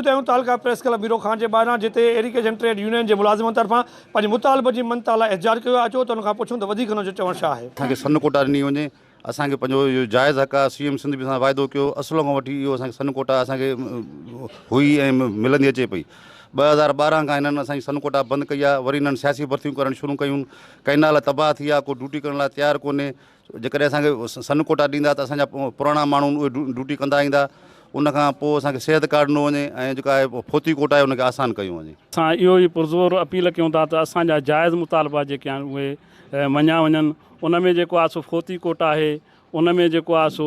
موجود آهيون تعلقه press club ميرو خان جي ٻاهران جتي ايريگيشن ٽريڊ يونين جي ملازمن طرفان پنهنجي مطالبن جي مڃتا لاء احتجاج ڪيو ويو آهي اچو ته انهن کان پڇون ته وڌيڪ انهن جو چوڻ ڇا آهي. اسان کي سن ڪوٽا ڏني وڃي اسان کي پنهنجو اهو جائز حق آهي سي ايم سنڌ به اسان سان واعدو ڪيو اصل کان وٺي اهو اسان کي سن ڪوٽا اسان کي هئي ۽ ملندي اچي پئي 2012 کان هنن اسان جي سن ڪوٽا بند ڪئي آهي وري هنن سياسي ڀرتيون ڪرڻ شروع ڪيون ڪئنال تباهه ٿي ويا ڪو ڊيوٽي ڪرڻ لاء تيار ڪونهي جيڪڏهن اسان کي سن ڪوٽا ڏيندا ته اسان جا پراڻا ماڻهو اهي ڊيوٽي ڪندا ايندا ان کان پوء اسان کي صحت ڪارڊ ڏنو وڃي ۽ جيڪا آهي فوتي ڪوٽا آهي ان کي آسان ڪيو وڃي. اسان اهو ئي پرزور اپيل ڪيون ٿا ته اسان جا جائز مطالبا جيڪي آهن اهي مڃيا وڃن ان ۾ جيڪو آهي سو فوتي ڪوٽا آهي ان ۾ جيڪو آهي سو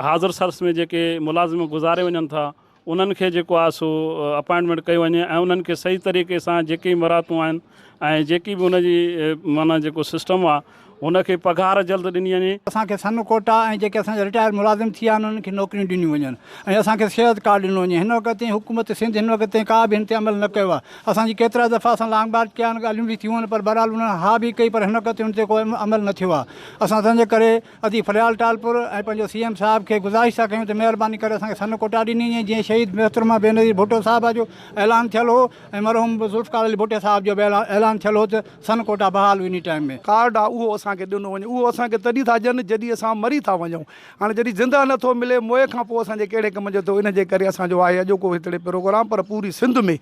حاضر سرس ۾ جيڪي ملازم گذاري وڃن ٿا انهن کي جيڪو آهي سو اپائنٽمينٽ ڪئي وڃي ۽ انهن کي صحيح طريقي سان جيڪي مراعتون آهن ۽ جيڪي به ان جي معنيٰ جيڪو سسٽم آهي ان کي پگهار جلد ڏني وڃي. اسان کي سن ڪوٽا ۽ جيڪي اسان جا رٽائر ملازم ٿي ويا آهن انهن کي نوڪريون ڏنيون وڃن ۽ اسان کي صحت ڪارڊ ڏنو وڃي هن وقت تائين حڪومت سنڌ هن وقت تائين ڪا به هن تي عمل نه ڪيو آهي اسان جي ڪيترا دفعا اسان لانگ مارچ ڪيا آهن ڳالهيون به ٿيون آهن پر بهرحال انهن ها به ڪئي پر هن وقت تائين ان تي ڪو عمل نه ٿيو آهي اسان تنهن جي ڪري ادي فريال ٽالپر ۽ پنهنجو سي ايم صاحب کي گذارش ٿا ڪيون ته مهرباني ڪري اسان کي سن ڪوٽا ڏني وڃي جيئن شهيد محترمه بينظير ڀٽو صاحبه جو اعلان ٿيل هو ۽ مرحوم ذوالفقار علي ڀٽي صاحب جو به اعلان ٿيل هو ته سن ڪوٽا بحال انهي ٽائيم ۾. ڪارڊ آ اهو اسان کي ڏنو وڃي اهو اسان کي تڏهن ٿا ڏين جڏهن اسان مري ٿا وڃون هاڻي جڏهن زنده نه ٿو ملي موئي کان پوء اسان جي ڪهڙي ڪم جو ٿيو ان جي ڪري اسان جو آهي اڄوڪو هتڙي پروگرام پر پوري سنڌ ۾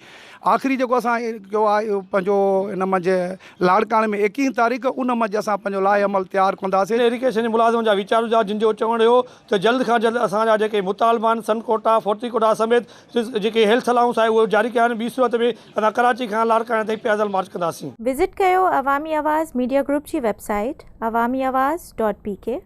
آخري جيڪو اسان ڪيو آهي اهو پنهنجو ان منجهه لاڙڪاڻي ۾ ايڪيهين تاريخ ان منجهه اسان پنهنجو لائحه عمل تيار ڪنداسين. ايريگيشن جي ملازمن جا ويچار هجا جن جو چوڻ هيو ته جلد کان جلد اسان جا جيڪي مطالبا آهن سن ڪوٽا، فوتي ڪوٽا سميت جيڪي هيلٿ الائونس آهي اهو جاري ڪيا وڃن ٻي صورت ۾ اسان ڪراچي کان لاڙڪاڻي تائين پيادل مارچ ڪنداسين. وزٽ ڪيو عوامي آواز ميڊيا گروپ جي website Awami Awaz dot P K.